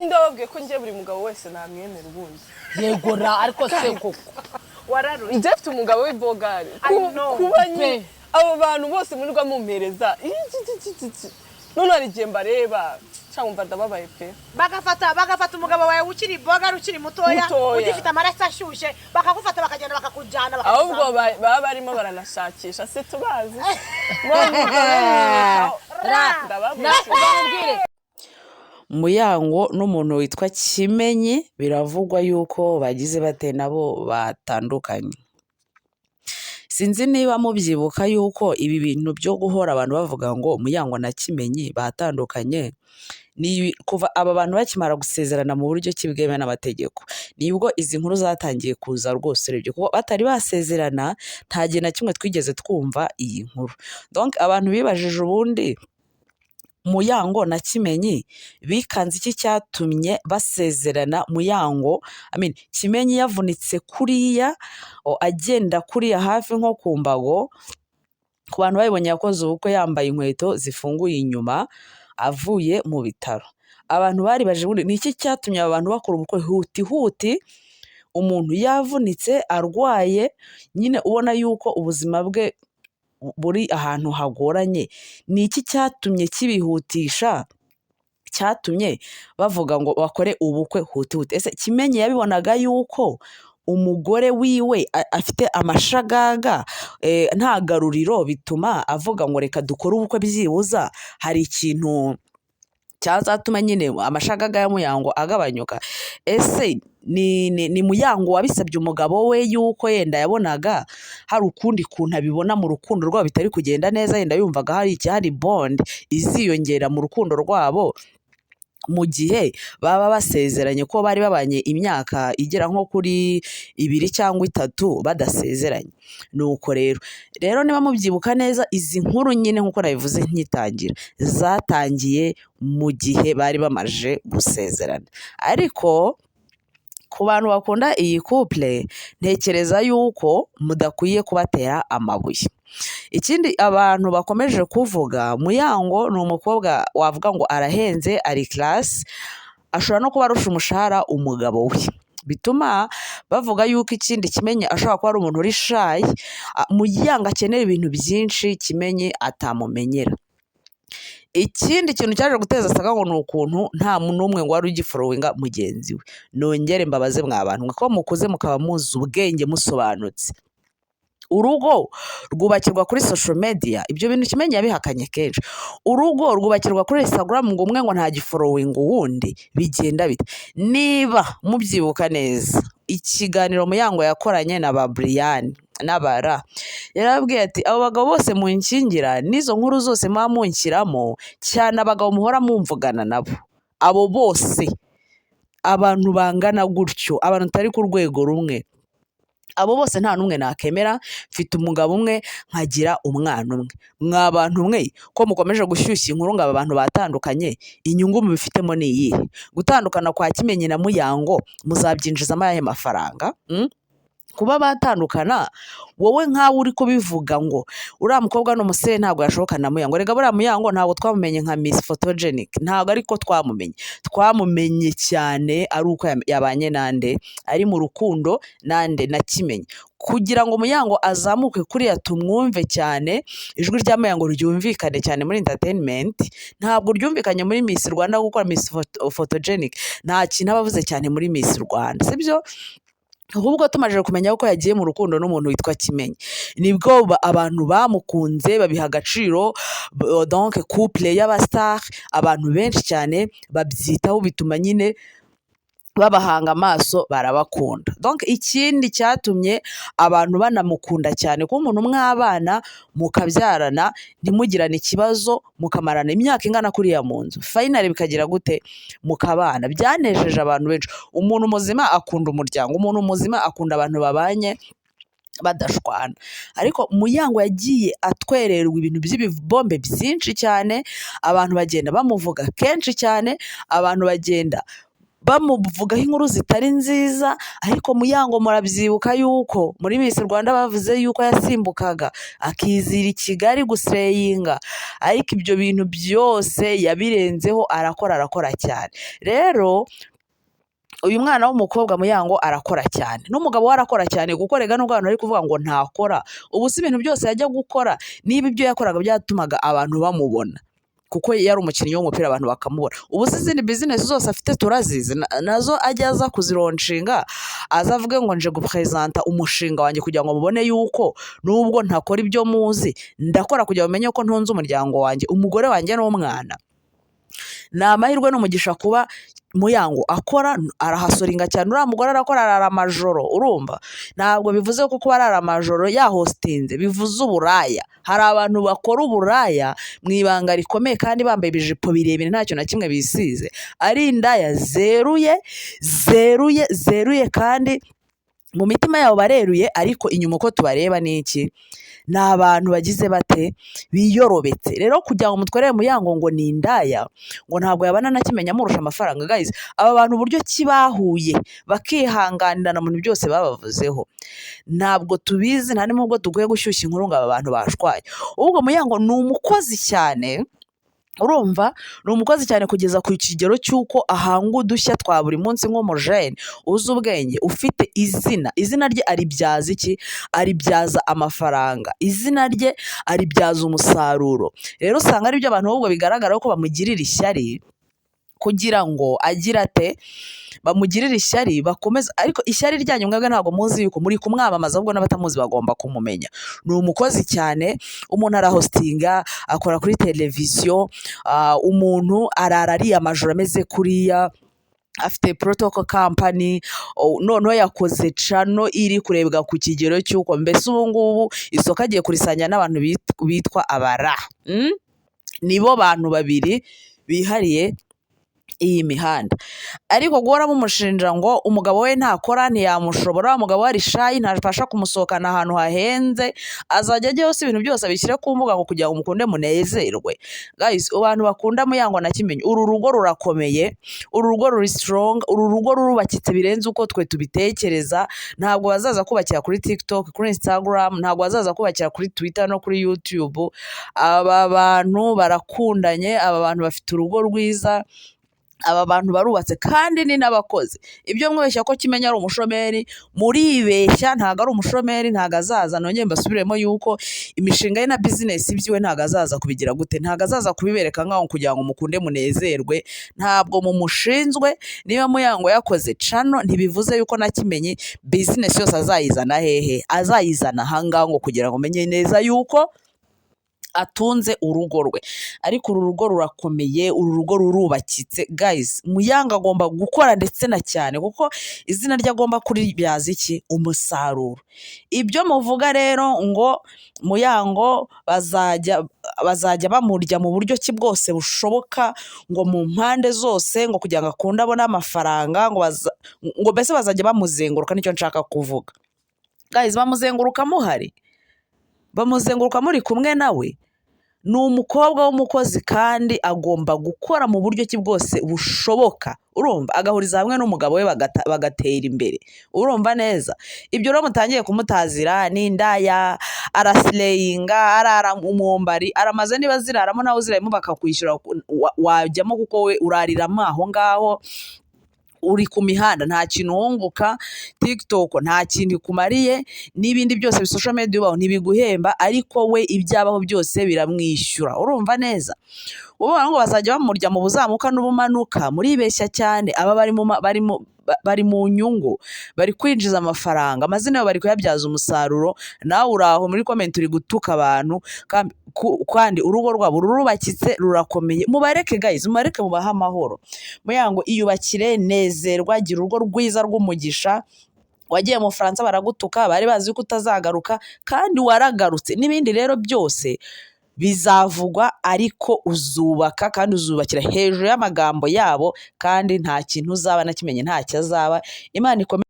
Ndababwiye ko ngiye buri mugabo wese namwemera ubundi. Yego ra, ariko se koko? Wararushye. Njye mfite umugabo w'ibogari. I know. Kuba nyine Pe. abo bantu bose murirwa mumpereza iki iki iki iki, none hari igihe mbareba cyangwa mva ndababaye pe. Bagafata umugabo wawe ukiri bogari, ukiri mutoya, Mutoya. ugifite amaraso ashyushye, bakagufata bakagenda bakakujyana Ahubwo bakakuzamura. baba barimo baranashakisha, se tubazi? Ra. Ndababwira. Nakubwire. Muyango n'umuntu witwa Kimenyi biravugwa yuko bagize bate, nabo batandukanye. Sinzi niba mubyibuka yuko ibi bintu byo guhora abantu bavuga ngo Muyango na Kimenyi batandukanye, ni kuva aba bantu bakimara gusezerana mu buryo ki bwemewe n'amategeko, nibwo izi nkuru zatangiye kuza rwose. Urebye kuko batari basezerana, nta gihe na kimwe twigeze twumva iyi nkuru. Donc abantu bibajije ubundi Muyango na Kimenyi bikanze iki cyatumye basezerana, Muyango, I mean, Kimenyi yavunitse kuriya, agenda kuriya hafi nko ku mbago. Ku bantu babibonye, yakoze ubukwe yambaye inkweto zifunguye inyuma avuye mu bitaro. Abantu baribaje ubundi ni iki cyatumye aba bantu bakora ubukwe huti huti, umuntu yavunitse, arwaye nyine, ubona yuko ubuzima bwe buri ahantu hagoranye. Ni iki cyatumye kibihutisha, cyatumye bavuga ngo bakore ubukwe huti huti? Ese Kimenyi yabibonaga yuko umugore wiwe afite amashagaga, nta garuriro, bituma avuga ngo reka dukore ubukwe, byibuza hari ikintu cyazatuma nyine amashagaga ya Muyango agabanyuka? Ese ni Muyango wabisabye umugabo we, yuko yenda yabonaga hari ukundi kuntu abibona mu rukundo rwabo bitari kugenda neza, yenda yumvaga hari icyari bond iziyongera mu rukundo rwabo mu gihe baba basezeranye, ko bari babanye imyaka igera nko kuri 2 cyangwa 3 badasezeranye? Nuko rero niba mubyibuka neza, izi nkuru nyine nk'uko nabivuze nkitangira, zatangiye mu gihe bari bamaje gusezerana. Ariko ku bantu bakunda iyi couple, ntekereza yuko mudakwiye kubatera amabuye. Ikindi abantu bakomeje kuvuga, Muyango ni umukobwa wavuga ngo arahenze, ari class, ashobora no kuba arusha umushahara umugabo we, bituma bavuga yuko ikindi Kimenyi ashobora kuba ari umuntu uri shy, Muyango akenera ibintu byinshi Kimenyi atamumenyera. Ikindi kintu cyaje guteza saga ngo ni ukuntu nta n'umwe ngo wari ugifollowinga mugenzi we. Nongere mbabaze mwa bantu ko mukuze, mukaba muzi ubwenge, musobanutse, urugo rwubakirwa kuri social media? Ibyo bintu Kimenyi yabihakanye kenshi. Urugo rwubakirwa kuri Instagram, ngo umwe ngo ntagifollowinga uwundi, bigenda bite? Niba mubyibuka neza, ikiganiro Muyango yakoranye na ba Brian n'abara, yarababwiye ati: "Abo bagabo bose munkingira n'izo nkuru zose muba munshyiramo cyane, abagabo muhora mumvugana nabo, abo bose, abantu bangana gutyo, abantu tutari ku rwego rumwe, abo bose nta n'umwe nakemera. Mfite umugabo umwe, nkagira umwana umwe. Mwa bantu mwe, ko mukomeje gushyushya inkuru ngo aba bantu batandukanye, inyungu mubifitemo ni iyihe? Gutandukana kwa Kimenyi na Muyango muzabyinjizamo ayahe mafaranga, Kuba batandukana, wowe nkawe uri kubivuga ngo uriya mukobwa ni umusore, ntabwo yashoboka na Muyango. Rega buriya Muyango ntabwo twamumenye nka Miss Photogenic, ntabwo ariko twamumenye. Twamumenye cyane ari uko yabanye nande, ari mu rukundo nande? Na Kimenyi. Kugira ngo Muyango azamuke kuriya tumwumve cyane, ijwi rya Muyango ryumvikane cyane muri entertainment, ntabwo ryumvikanye muri Miss Rwanda, gukora Miss Photogenic nta kintu aba avuze cyane muri Miss Rwanda, sibyo? Ahubwo tumaze kumenya ko yagiye mu rukundo n'umuntu witwa Kimenyi, nibwo abantu bamukunze, babiha agaciro. Donc couple y'abastar, abantu benshi cyane babyitaho, bituma nyine babahanga amaso, barabakunda. Donc ikindi cyatumye abantu banamukunda cyane, kuba umuntu mwabana, mukabyarana, ntimugirane ikibazo, mukamarana imyaka ingana kuriya mu nzu, finally bikagira gute, mukabana, byanejeje abantu benshi. Umuntu muzima akunda umuryango, umuntu muzima akunda abantu babanye badashwana. Ariko Muyango yagiye atwererwa ibintu by'ibibombe byinshi cyane, abantu bagenda bamuvuga kenshi cyane, abantu bagenda Bamuvugaho inkuru zitari nziza. Ariko Muyango murabyibuka yuko muri Miss Rwanda bavuze yuko yasimbukaga akizira i Kigali guslayinga, ariko ibyo bintu byose yabirenzeho, arakora, arakora cyane. Rero uyu mwana w'umukobwa Muyango arakora cyane, n'umugabo we arakora cyane, kuko rega nubwo abantu bari kuvuga ngo ntakora, ubu si ibintu byose yajya gukora niba ibyo yakoraga byatumaga abantu bamubona, kuko yari umukinnyi w'umupira abantu bakamubona. Ubu se izindi bizinesi zose afite turazizi, nazo ajya aza kuzilaunchinga, aza avuge ngo nje gupresenta umushinga wanjye kugira ngo mubone yuko nubwo ntakora ibyo muzi, ndakora, kugira ngo mumenye ko ntunze umuryango wanjye, umugore wanjye n'umwana. Ni amahirwe n'umugisha kuba Muyango akora, arahustlinga cyane. Uriya mugore arakora, arara amajoro. Urumva, ntabwo bivuze ko kuba arara amajoro yahostinze bivuze uburaya. Hari abantu bakora uburaya mu ibanga rikomeye kandi bambaye ibijipo birebire, ntacyo na kimwe bisize, ari indaya zeruye, zeruye, zeruye, kandi mu mitima yabo bareruye, ariko inyuma uko tubareba ni iki? Ni abantu bagize bate? Biyorobetse. Rero kugira ngo mutwerere Muyango ngo ni indaya, ngo ntabwo yabana na Kimenyi amurusha amafaranga, guys, aba bantu uburyo ki bahuye bakihanganirana mu bintu byose babavuzeho, ntabwo tubizi. Nta n'ubwo dukwiye gushyushya inkuru ngo aba bantu bashwaye. Ahubwo Muyango ni umukozi cyane. Urumva, ni umukozi cyane kugeza ku kigero cy'uko ahanga udushya twa buri munsi nk'umujene uzi ubwenge, ufite izina. Izina rye aribyaza iki? Aribyaza amafaranga. Izina rye aribyaza umusaruro. Rero usanga aribyo abantu ahubwo bigaragara ko bamugirira ishyari, kugira ngo agire ate? Bamugirire ishyari bakomeze. Ariko ishyari ryanyu mwebwe ntabwo muzi yuko muri kumwamamaza, ahubwo n'abatamuzi bagomba kumumenya. Ni umukozi cyane. Umuntu arahostinga, akora kuri televiziyo, umuntu arara ariye amajoro ameze kuriya, afite protocol company, noneho yakoze channel iri kurebwa ku kigero cy'uko mbese ubu ngubu isoko agiye kurisangira n'abantu bitwa abara. Nibo bantu babiri bihariye iyi mihanda. Ariko guhora mumushinja ngo umugabo we ntakora, ntiyamushobora, umugabo we ari shy, ntabasha kumusohokana ahantu hahenze, azajya ajya hose ibintu byose abishyire ku mbuga ngo kugira ngo mukunde munezerwe. Guys, abantu bakunda Muyango na Kimenyi, uru rugo rurakomeye, uru rugo ruri strong, uru rugo rurubakitse birenze uko twe tubitekereza. Ntabwo bazaza kubakira kuri TikTok, kuri Instagram, ntabwo bazaza kubakira kuri Twitter no kuri YouTube. Aba bantu barakundanye, aba bantu bafite urugo rwiza, aba bantu barubatse kandi ni n'abakozi. Ibyo mwibeshya ko Kimenyi ari umushomeri, muribeshya, ntabwo ari umushomeri, ntabwo azaza. Nongere mbasubiremo yuko imishinga ye na bizinesi byiwe ntabwo azaza kubigira gute, ntabwo azaza kubibereka nkaho kugira ngo mukunde munezerwe. Ntabwo mumushinzwe. Niba Muyango yakoze channel, ntibivuze yuko na Kimenyi bizinesi yose azayizana hehe? Azayizana ahangaha ngo kugira ngo umenye neza yuko atunze urugo rwe. Ariko uru rugo rurakomeye, uru rugo rurubakitse. Guys, Muyango agomba gukora ndetse na cyane, kuko izina rye agomba kuribyaza iki? Umusaruro. Ibyo muvuga rero ngo Muyango bazajya bamurya mu buryo ki bwose bushoboka, ngo mu mpande zose, ngo kugira ngo akunde abone amafaranga, ngo mbese bazajya bamuzenguruka, nicyo nshaka kuvuga. Guys, bamuzenguruka muhari, bamuzenguruka muri kumwe nawe. Ni umukobwa w'umukozi kandi agomba gukora mu buryo ki bwose bushoboka. Urumva, agahuriza hamwe n'umugabo we bagatera imbere. Urumva neza, ibyo rero mutangiye kumutazira n'indaya, araslayinga, arara umwombari, aramaze niba ziraramo nawe uziraramo bakakwishyura, wajyamo kuko we urariramo aho ngaho. Uri ku mihanda nta kintu wunguka, TikTok nta kintu ikumariye, n'ibindi byose social media ubaho ntibiguhemba, ariko we ibyabaho byose biramwishyura. Urumva neza, ubu ngo bazajya bamurya mu buzamuka n'ubumanuka, muribeshya cyane. Aba bari mu nyungu, bari kwinjiza amafaranga, amazina yabo bari kuyabyaza umusaruro. Nawe uri aho muri comment uri gutuka abantu, kandi urugo rwabo rurubakitse, rurakomeye. Mubareke guys, mubareke, mubahe amahoro. Muyango, iyubakire, nezerwa, gira urugo rwiza rw'umugisha. Wagiye mu Bufaransa baragutuka, bari bazi ko utazagaruka kandi waragarutse. N'ibindi rero byose bizavugwa, ariko uzubaka kandi uzubakira hejuru y'amagambo yabo, kandi nta kintu uzaba na Kimenyi ntacyo azaba. Imana ikomeze.